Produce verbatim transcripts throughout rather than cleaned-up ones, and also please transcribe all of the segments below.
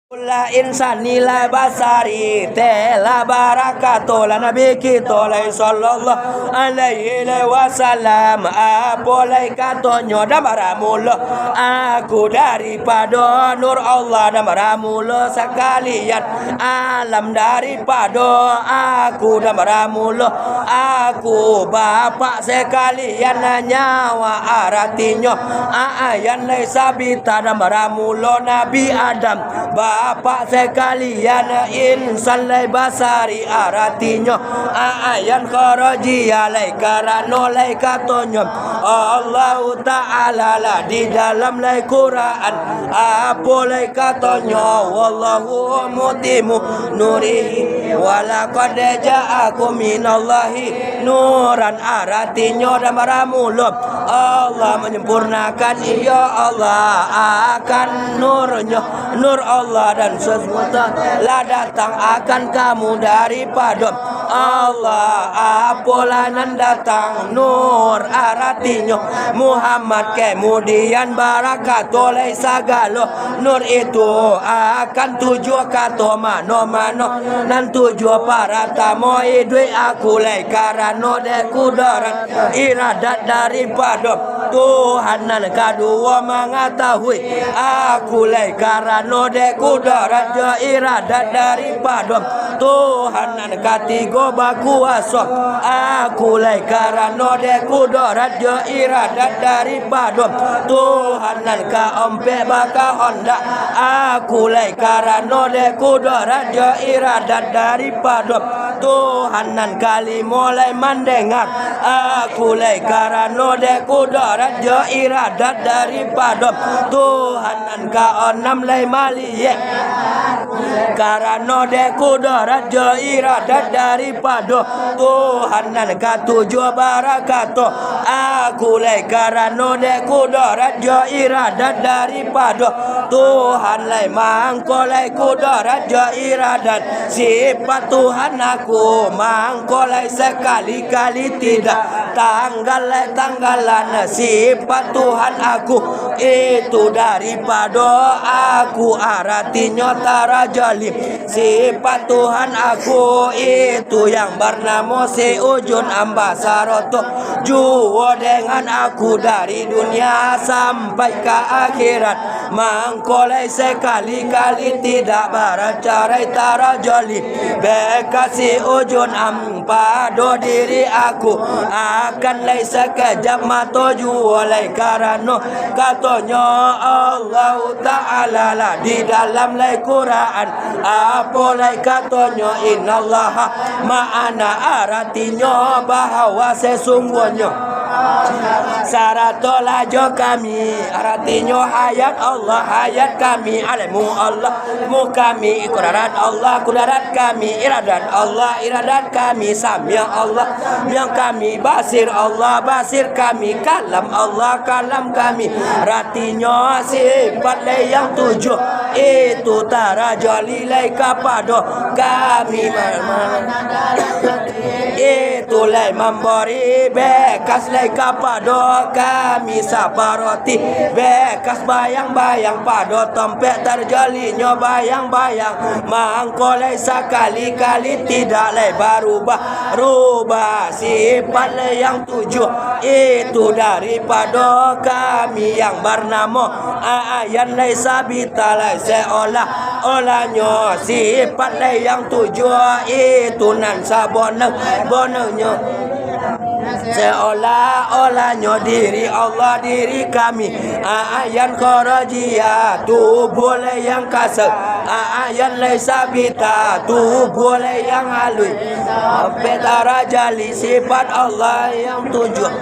Lah insani lah basari, telah barakato lah Nabi kito lai sallallahu alaihi wasallam. Apo lai katonyo dan baramulo aku daripado nur Allah dan baramulo sakalian alam daripado aku dan baramulo aku bapak sakalian nyawa aratinyo. Ayan lai sabita dan baramulo Nabi Adam. Bapak sakalian insan lai basari aratinyo. Ayan karaji lai karano lai katonyo Allahu Ta'ala lah di dalam lai Quran. Apo lai katonyo, "Wallahu mutimmu nurihi, walaqad ja'akum minallahi nuran." Aratinyo dan baramulo Allah menyempurnakan, iyo Allah, akan nurnya, nur Allah dan sesuatu lah datang akan kamu daripado Allah. Apolah nan datang nur, aratinyo Muhammad, kemudian barakato lai sagalo nur itu akan tujuah kato mano-mano nan tujuah paratamo iduik aku lai karano dek kudarat iradat daripado Tuhan. Nan kaduo mangatahui aku lai karano dek kudarat jo iradat daripado Tuhan. Nan katigo bakuaso aku lai karano dek kudarat jo iradat daripado Tuhan. Nan kaompek bakahandak aku lai karano dek kudarat jo iradat daripado Tuhan. Nan kalimo lai mandanga aku lai karano dek kudarat jo iradat daripado Tuhan. Nan kaanam lai maliek karano dek kudarat jo iradat daripado Tuhan. Nan katujuah barakato aku lai karano dek kudarat jo iradat daripado Tuhan. Lai mangko lai kudarat jo iradat sifat Tuhan aku mangko lai sakali-kali tidak tanggal lai tanggalan sifat Tuhan aku itu daripado aku aratinyo tarajali sifat Tuhan aku itu yang barnamo si Ujun Amba saroto juo dengan aku dari dunia sampai ka akhirat. Mangko lai sakali-kali tidak baracarai tarajali bekas si Ujun Amba do diri aku akan lai sakejap mato juo lai karano katonyo Allahu Ta'ala lah di dalam lai Quran. Apo lai katonyo innallaha ma'ana aratinyo bahwa sesungguahnyo sarato lah jo kami aratinyo hayat Allah hayat kami alemu Allah mu kami kudarat Allah kudarat kami iradat Allah iradat kami sami' Allah sami' kami basir Allah basir kami kalam Allah kalam kami aratinyo sifat lai yang tujuah itu tarajali lai kapado kami itu lai mambari bekas lai kapado kami saparoti bekas bayang-bayang pado tompek tarjalinyo bayang-bayang mangko lai sakali-kali tidak lai barubah-rubah sifat lai yang tujuah itu daripado kami yang barnamo Ayan lai sabita lai seolah-olahnyo sifat lai yang tujuah itu nan sabonang-bonangnyo seolah-olahnyo diri Allah diri kami Ayan kharajia tubuh lai yang kasa Ayan lai sabita tubuh lai yang halui sampai tarajali sifat Allah yang tujuah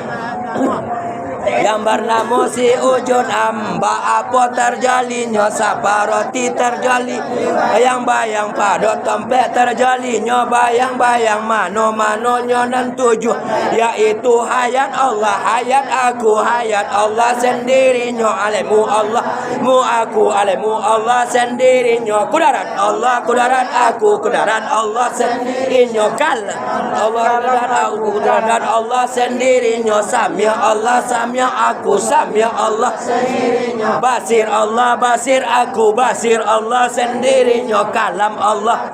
yang barnamo si Ujun Amba apo tarjalinyo saparoti tarjali bayang-bayang pado tompek tarjalinyo bayang-bayang mano-manonyo nan tujuah yaitu hayat Allah hayat aku hayat Allah sandirinyo alemu Allah mu aku alemu Allah sandirinyo kudarat Allah kudarat aku kudarat Allah sandirinyo kal Allah kudarat aku kudarat Allah sandirinyo sami Allah sami Sami'ah aku, Sami'ah Allah sendirinyo. Basir Allah, Basir aku, Basir Allah sendirinyo. Kalam Allah,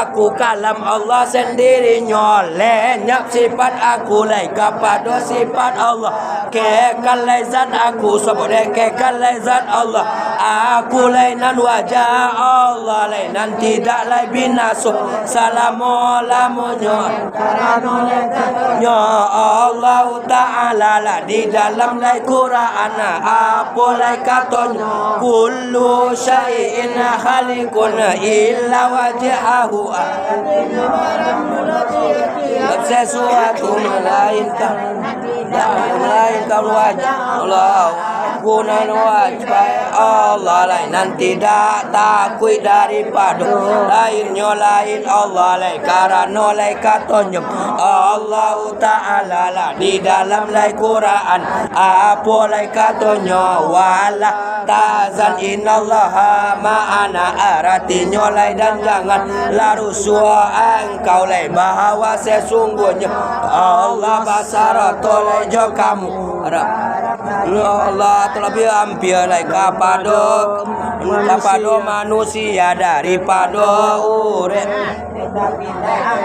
aku, Kalam Allah sendirinyo. Lenyap sifat aku lai kapado sifat Allah. Kekal lai zat aku, sabab dek kekal lai zat Allah. Aku lai nan wajah, Allah lai nan tidak lai binaso salamo-lamonyo. Karano lai katonyo, Allah Ta'ala lah di dalam lai Quran, apo lai katonyo, kullu syai'in halikun illa wajhahu. Setiap sesuatu melainkan, melainkan wajah Allah. Aku nan wajah Allah lai nan tidak takuik daripado lainnyo lain Allah lai, karano lai katonyo Allah Ta'ala lah di dalam lai Quran, apo lai katonyo, wala tahzan innallaha ma'ana, aratinyo lai dan janganlah rusuah angkau lai, bahwa sesungguhnyo Allah basarato lai jo kamu. Ra-, Allah talabiah ampia lai kapado, kapado manusia daripado urek.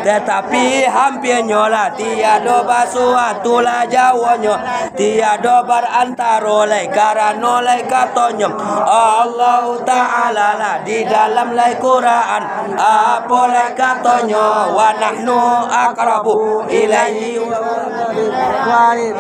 Tetapi hampianyo lah tiado basuatu lah jauahnyo, tiado barantaro lai, karano lai katonyo Allah Ta'ala lah di dalam lai Quran, apo lai katonyo, wa nahnu aqrabu ilaihi.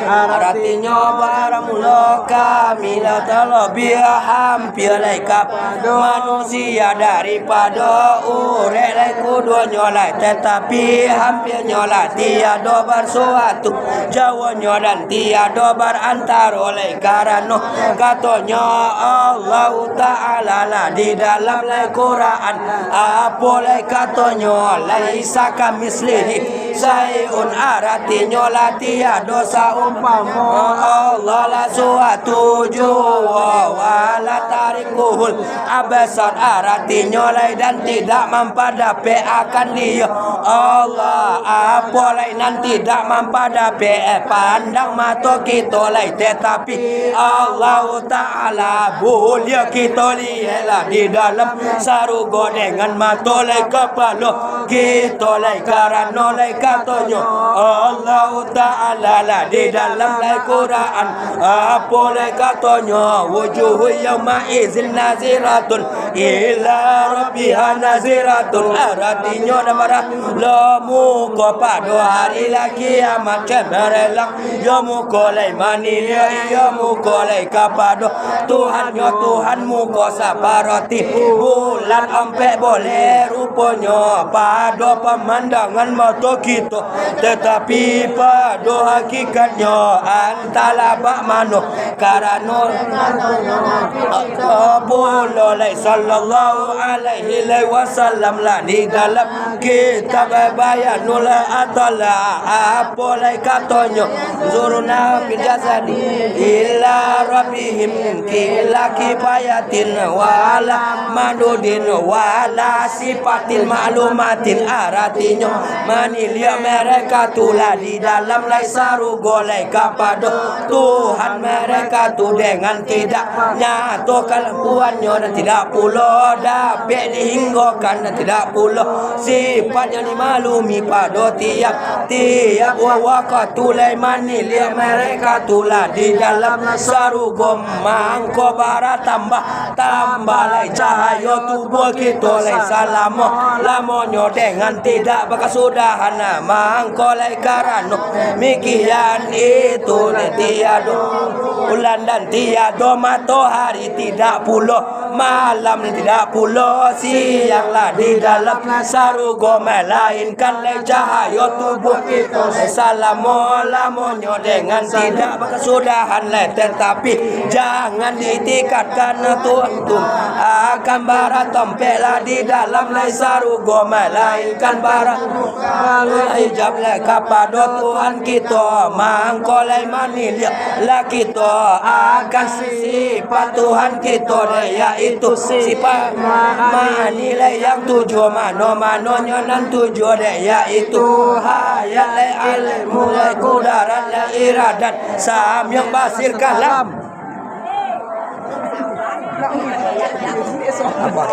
Aratinyo baramulo kami lah talabiah ampia lai kapado manusia daripado urek lai kuduonyo lai, tetapi hampianyo lah tiado basuatu jauahnyo dan tiado barantaro lai, karano katonyo Allah Ta'ala lah di dalam lai Quran, apo lai katonyo, laisa kamislihi syai'un, aratinyo lah tiado saumpamo Allah lah suatu juo, wala tarikuhul absar, aratinyo lai dan tidak mampadapek akan Dia Allah, apo lai nan tidak mampadapek pandang mato kito lai, tetapi Allah Ta'ala buliah kito liek lah di dalam sarugo dengan mato lai kapalo kito lai, karano lai katonyo Allah Ta'ala lah di dalam lai Quran, apo lai katonyo, wujuhu yauma izin naziratun ila rabbiha naziratun, aratinyo nan bara lo muko pado hari lai kiamat cemerlang. Yo muko lai maniliak, yo muko lai kapado Tuhannyo, Tuhan muko saparoti bulan ampek boleh ruponyo, pado pamandangan mato kito, tetapi pado hakikatnyo antahlah bak mano, karano pulo lai sallallahu alaihi wasallam lah di dalam kitab Bayanul Atala, apo lai katonyo, zurna fil jasadi ila rabbihim kila kifayatin wala madudin wala sifatin maklumatin, aratinyo maniliak mereka tu lah di dalam lai sarugo lai kapado Tuhan mereka tu dengan tidak nyato kalakuannyo dan tidak pulo dapek dihinggokan dan tidak pulo sifat yang dimaklumi pado tiap-tiap wakatu lai maniliak mereka tu lah di dalam sarugo mangko baratambah, tambah lai cahayo tubuah kito lai salamo-lamonyo dengan tidak bakasudahan, mangko lai karano mikian itu nan tiado bulan dan tiado matohari, tidak pulo malam, tidak pulo siang lah di dalam sarugo, melainkan lai cahayo tubuah kito salamo-lamonyo dengan tidak bakasudahan lai. Tetapi jangan diitikadkan tu, tu akan baratompek lah di dalam lai sarugo, melainkan bara hijab lah kapado Tuhan kito, mangko lai maniliak lah kito Kan sifat Tuhan kito dek, yaitu sifat ma-, manilai yang tujuh, mano-manonyo nan tujuh dek, yaitu hayat, lai ilmu, lai kudarat, lai iradat, samyuk basir kalam. Apa?